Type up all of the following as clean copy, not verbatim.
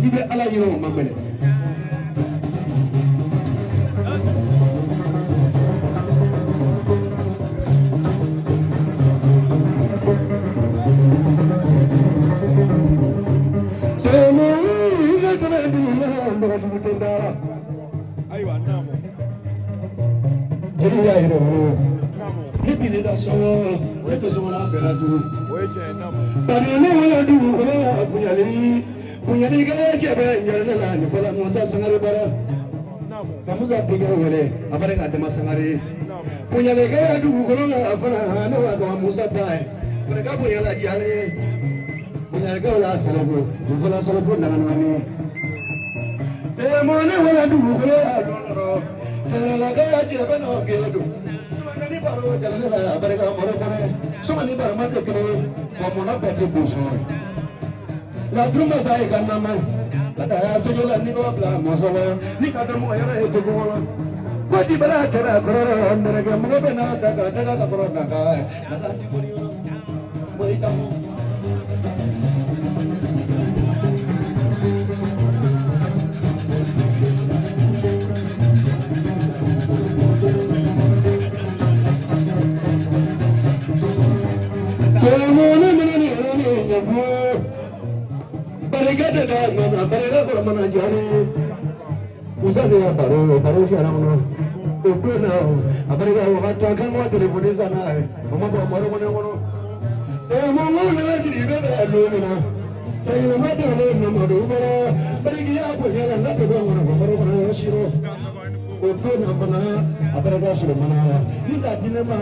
I bɛ Ala ɲini o ma minɛ. Sɛmɛ i ka tɛmɛ dugu la mɔgɔ jugu tɛ da la. Ayiwa, naamu. Jeli y'a yɛrɛ wolo. Naamu. Ne bi ne da sɔngɔ ne tɛ sɔngɔ n'a bɛɛ la tugun. O ye tiɲɛ ye, naamu. Bari ne wolo dugukolo la bonyali bonyali kɛ cɛ bɛ yɛrɛ ne la nin fɔla Musa Sangare bara. Naamu. Ka Musa denkɛ wele a bari ka dama Sangare. Naamu. Bonyali kɛ dugukolo la fana ne b'a dɔn Musa ba ye. Barika bonyala jalen ye. Bonyalikɛw la salafu nin fɔla salafu nana. Tɛmɔ ne wolo dugukolo la don dɔ tɛrɛlakɛ cɛ bɛ n'o kɛ don. Sumani baro jalen ne la barika mɔrɔ kɔnɔ. Sumani baro ma tɛ kelen wa mɔnɔ bɛɛ tɛ boso. Laturu masa ye ka nama ka taa sojo la ni b'o bila mɔsɔ la ni ka dɔn mɔgɔ yɛrɛ ye togo kɔnɔ. Kɔti bala cɛ bɛ kɔrɔ nɛrɛkɛ mɔgɔ bɛ n'a da ka daga ka kɔrɔ daga daga ti kɔni yɔrɔ mɔ i ka mɔ. Cɛmɔgɔ minnu ni yɛrɛ ni ɲɛfɔ barika tɛ da mana barika kɔrɔ mana jari Musa se ya baro baro kɛra kɔnɔ o don na a barika wagati a kan ka telefɔni san n'a ye o ma bɔ maro kɔnɔ kɔnɔ. Cɛmɔgɔ nana sigi bɛ bɛ don min na sayinama dɔw namadu bɔra barikiya bonya la n'a tɛ bɔ kɔnɔ maro kɔnɔ yɔrɔ si rɔ. O don na fana a barika sɔrɔ mana ni k'a di ne ma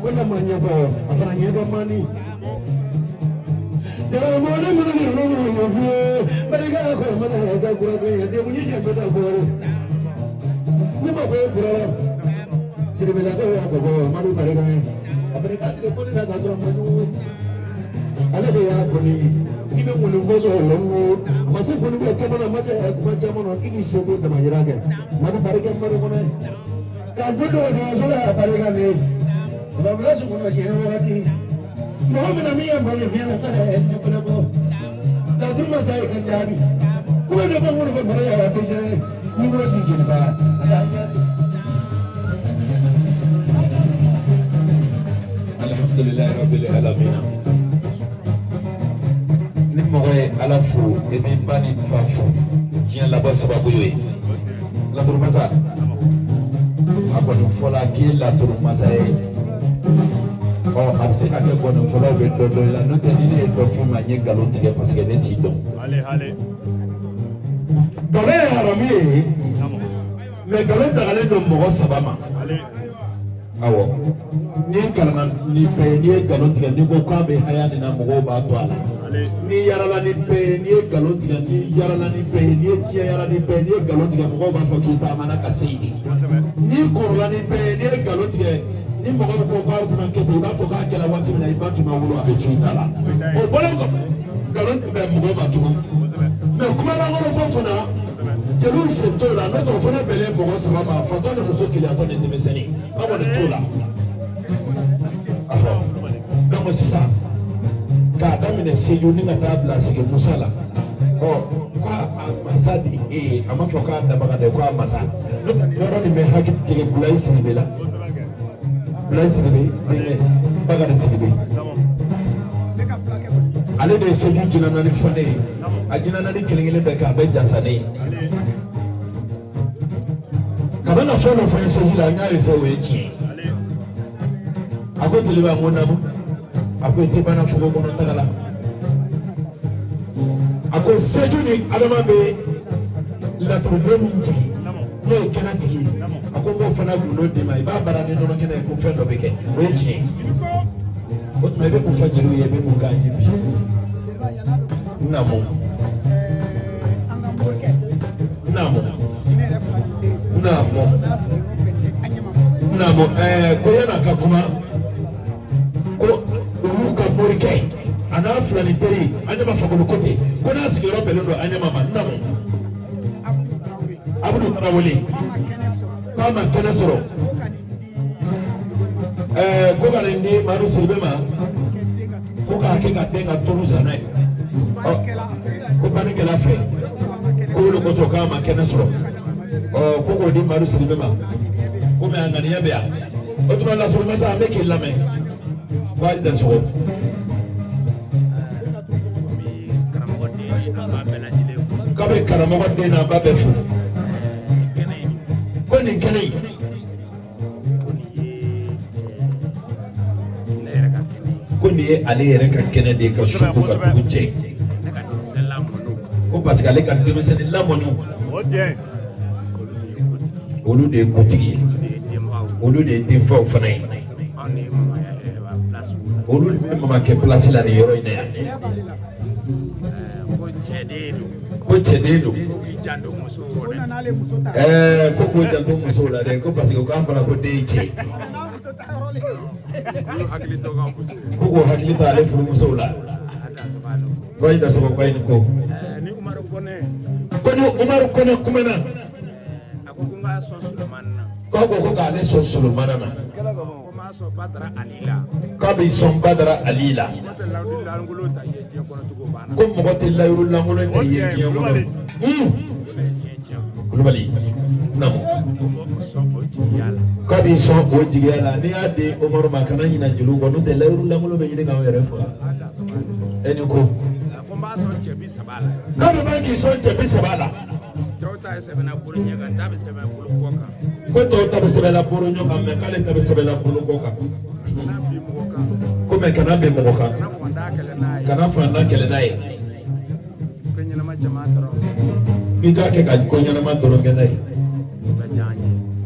ko ne ma ɲɛfɔ a fana ɲɛdɔn man di. Cɛmɔgɔ minnu ni ninnu ɲɛfɔ barika kɔrɔ mana ka kura bɛ yen degun ni jɛn bɛ taa fɔlɔ. Ne ma fɔ e kura la siribelakaw y'a fɔ ko Madu barika ye a barika telefɔni na k'a sɔrɔ a ma jugu ale de y'a fɔ ne ye k'i bɛ mun fɔ sɔrɔ la ko a ma se foli ko caman na a ma se kuma caman na k'i k'i seko damayira kɛ Madu barika Madu kɔnɔ ye k'a fɔ dɔgɔtɔrɔso la a barika ne ye babila sɔgɔma siɲɛ wagati mɔgɔ min na min ye balo fiɲɛ na k'a yɛrɛ ɲɛfɔlɛ bɔ laturu masa ye ka jaabi kuma dɔ bɛ minnu bɛ baro yɛrɛ bɛ jɛ ni wolo ti jeliba a k'a jaabi. Alhamdulilayi rabbil alamin. Ni mɔgɔ ye Ala fo, i b'i ba ni fa fo, diɲɛ laban sababu y'o ye. Laturu masa, a kɔni fɔla k'i ye laturu masa ye. Ɔ a bɛ se ka kɛ gɔnifɔlaw bɛ dɔ dɔn i la, n'o tɛ ni ne ye dɔ f'i ma n ye nkalon tigɛ parce que ne t'i dɔn. Ale ale. Nkalon ye haramu ye, Naamu. mais nkalon dagalen don mɔgɔ saba ma. Ale. Awɔ, n'i kalanna ni bɛɛ ye, n'i ye nkalon tigɛ, n'i ko k'a bɛ haya nin na, mɔgɔw b'a to a la. Ale. N'i yarala ni bɛɛ ye, n'i ye nkalon tigɛ, n'i yarala ni bɛɛ ye, n'i ye diɲɛ yara ni bɛɛ ye, n'i ye nkalon tigɛ, mɔgɔw b'a fɔ k'i taamana ka se yen de. Kosɛbɛ. N'i kɔrɔla ni bɛɛ ye, n'i ye nkalon tigɛ, ni mɔgɔ bɛ ko k'a tun kɛ ten, i b'a fɔ k'a kɛra waati min na i ba tun ma wolo, a bɛ to i ta la. O bɔlen kɔfɛ, nkalon tɛ bɛn mɔgɔw ma tugun. Kosɛbɛ. Mais kumalankolon fɔ fana, jeliw sen t'o la, n'o tɛ o fana bɛnnen mɔgɔ saba ma, fatɔ ni muso keleyatɔ ni denmisɛnnin, an kɔni t'o la. Ahɔ. Donc sisan k'a daminɛ Seju ni ka taa bila sigi Musa la, ɔ k'a a masa di e ye, a ma fɔ k'a dabaga dɛ, k'a masa. N'o tɛ yɔrɔ nin bɛ hakili jigin Bulayi Sidibe la. Kosɛbɛ kɛ. Bulayi Sidibe denkɛ Bakari Sidibe. Naamu. Ale de ye Seju jinɛ naani fɔ ne ye. A jinɛ naani kelen kelen bɛɛ kɛ a bɛɛ jasa ne ye. Ale. Kaba na fɛn dɔ fɔ n ye Seju la, n y'a ye o ye tiɲɛ ye. Ale. A ko jeliba n ko naamu. A ko i tɛ bana fogo kɔnɔ taga la. A ko Seju ni Adama bɛ laturuden min jigin Naamu. n'o ye kɛnɛ tigi ye, a ko n b'o fana gundo d'i ma, i b'a baara ni nɔnɔ kɛnɛ ye ko fɛn dɔ bɛ kɛ, o ye tiɲɛ ye. O tuma i bɛ mun fɔ jeliw ye, i bɛ mun k'an ye bi? Naamu. Naamu. Naamu. Naamu. Ko yan'a ka kuma ko olu ka morikɛ a n'a filani teri an ɲɛ ma Fakoli ko ten ko n'a sigiyɔrɔ bɛnnen don an ɲɛ ma. Naamu. Abudu Tarawele k'a ma kɛnɛ sɔrɔ, ko ka nin di Madu Sidibe ma ko k'a kɛ ka den ka turu san n'a ye, ɔ ko banni kɛla fɛ. K'olu kosɔn k'a ma kɛnɛ sɔrɔ. Ɔ, ko k'o di Madu Sidibe ma, komi a ŋaniya bɛ yan. O tuma laturu masa, an bɛ k'i lamɛn. K'a dansogo. K'a bɛ karamɔgɔ den n'a ba bɛɛ fo. Ko nin kɛnɛ in, ko nin ye ale yɛrɛ ka kɛnɛ de ye, ka su ko ka dugu jɛ, ko parce que ale ka denmisɛnnin lamɔniw, olu de ye kotigi ye, olu de ye denfaw fana ye, olu de bɛ mamakɛ place la nin yɔrɔ in na yan. Ko cɛden don. Ɛɛ, ko k'o janto musow la dɛ, ko parce que k'a fɔra ko den ye cɛ ye, ko k'o hakili to ale furumusow la. Ko ayi dasɔgɔ, ko ayi ni ko. Ko ni Umaru Kɔnɛ kumana, k'a ko ko k'ale sɔn Solomana na, k'a bɛ sɔn Badara Ali la, ko mɔgɔ tɛ layiru lankolon tɛ ye diɲɛ kɔnɔ. Kulubali naamu. K'a b'i sɔn o jigiya la. N'i y'a di Umaru ma, kana ɲinɛ jeliw kɔ, n'o tɛ layiru lankolon bɛ ɲini k'anw yɛrɛ faga. E ni ko. K'a bɛ ban k'i sɔn cɛ 30 la. Ko tɔw ta bɛ sɛbɛnna bolo ɲɛ kan, mɛ k'ale ta bɛ sɛbɛnna bolo kɔ kan. Ko mɛ kana bin mɔgɔ kan, kana fantan kɛlɛ n'a ye, k'i k'a kɛ ka ko ɲɛnama dɔrɔn kɛ n'a ye,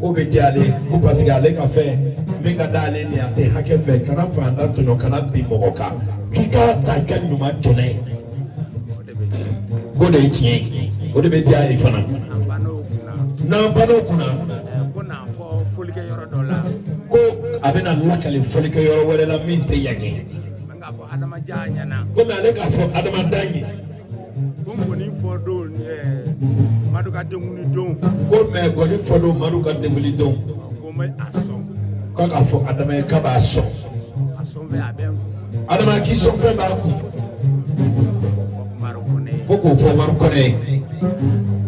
k'o bɛ diya ale, ko parce que ale ka fɛn min ka d'ale ni a tɛ hakɛ fɛ, kana fantan tɔɲɔ, kana bin mɔgɔ kan, k'i k'a ta i ka ɲuman kɛ n'a ye, k'o de ye tiɲɛ ye, o de bɛ diya a ye fana. N'an banna o kunna, ko a bɛna lakali fɔlikɛyɔrɔ wɛrɛ la min tɛ yan ye, komi ale k'a fɔ adamaden ye. Ko ngɔni fɔ don Madu ka denkuli don. Ko mɛ ngɔni fɔ don Madu ka denkuli don. Ko n bɛ a sɔn. K'a k'a fɔ Adama ye k'a b'a sɔn. A sɔn fɛn a bɛ n kun. Adama k'i sɔn fɛn b'a kun. Umaru Kɔnɛ. Ko k'o fɔ Umaru Kɔnɛ ye.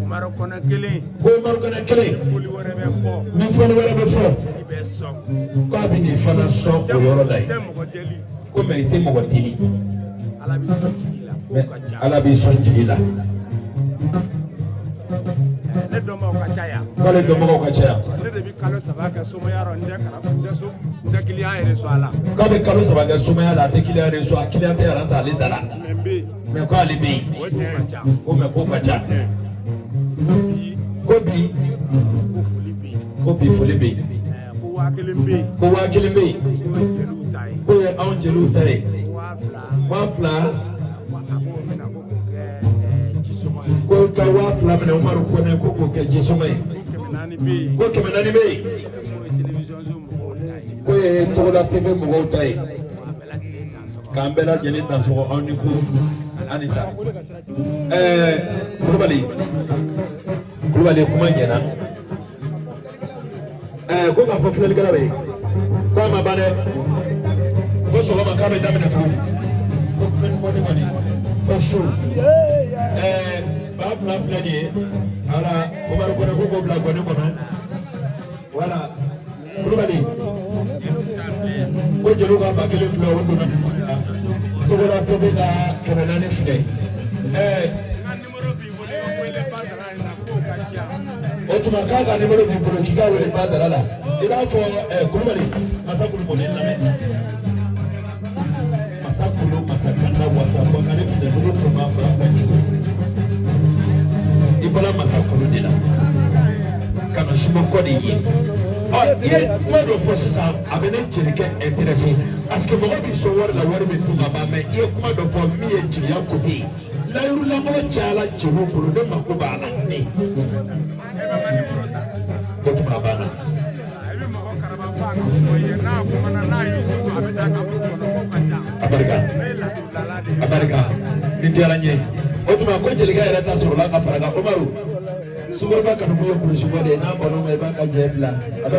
Umaru Kɔnɛ kelen. Ko Umaru Kɔnɛ kelen. Foli wɛrɛ bɛ fɔ. Ni fɔli wɛrɛ bɛ fɔ. I bɛ sɔn. K'a bɛ nin fana sɔn o yɔrɔ la yen. I tɛ mɔgɔ deli. Ko mɛ i tɛ mɔgɔ deli. Ala b'i sɔn jigi la. K'o ka ca. Ala b'i sɔn jigi la. Ne dɔnbagaw ka ca yan. K'ale dɔnbagaw ka ca yan. Ne de bɛ kalo 3 kɛ somaya rɔ, n tɛ karam n tɛ so n tɛ kiliyan yɛrɛ sɔrɔ a la. K'a bɛ kalo 3 kɛ somaya la, a tɛ kiliyan yɛrɛ sɔrɔ, a kiliyan tɛ yɛrɛ t'ale da la. Mɛ n bɛ yen. Mɛ k'ale bɛ yen. K'o ka ca. Ko mɛ k'o ka ca. Ko bi. Ko foli bɛ yen. Ko bi foli bɛ yen. Ko 1000 bɛ yen. Ko 1000 bɛ yen. K'o ye jeliw ta ye. K'o ye anw jeliw ta ye. 2000. 2000. Ko a b'o minɛ ko k'o kɛ jisɔngɔ ye. Ko ka 2000 minɛ Umaru Kɔnɛ ko k'o kɛ jisɔngɔ ye. Ko 400 bɛ yen. Ko 400 bɛ yen. K'o ye télévision so mɔgɔw ta ye. K'o ye Togoda TV mɔgɔw ta ye. K'an bɛɛ lajɛlen dansɔgɔ, aw ni ko an ni ta. Ɛɛ, Kulubali, Kulubali, kuma ɲɛna. Ɛɛ, ko k'a fɔ filɛlikɛla bɛ yen k'a ma ban dɛ, ko sɔgɔma k'a bɛ daminɛ tugun, ko fɛn kɔni kɔni fo su. Ɛɛ, 2000 filɛ nin ye, ala Umaru Kɔnɛ ko k'o bila gɔni kɔnɔ. Wala Kulubali, ko jeliw ka 1000 filɛ, o donna nin kɔnɔ la. Togoda TV ka 400 filɛ. Ɛɛ, o tuma k'a ka nimoro b'i bolo, k'i k'a wele Badara la. I b'a fɔ Kulubali, masa Kulubali lamɛn. Masa Kulu, masa kanda wasa bakari filɛ dugu kɔnɔ fila fila cogo. I bɔra masa Kulu de la ka na Sumakɔ de ye. Ɔ, i ye kuma dɔ fɔ sisan, a bɛ ne jelikɛ intéressé parce que mɔgɔ b'i sɔn wari la, wari bɛ dun ka ban, mɛ i ye kuma dɔ fɔ min ye jigiya côté ye. Layiru lankolon cayala jeliw bolo, ne mako b'a la ne. O tuma a banna. A barika, a barika, nin diyara n ye. O tuma ko jelikɛ yɛrɛ ta sɔrɔla ka fara kan. Umaru, sukoroba kanu ye kurusi bɔ de ye, n'a banna o ma i b'a ka jɛ bila. A bɛ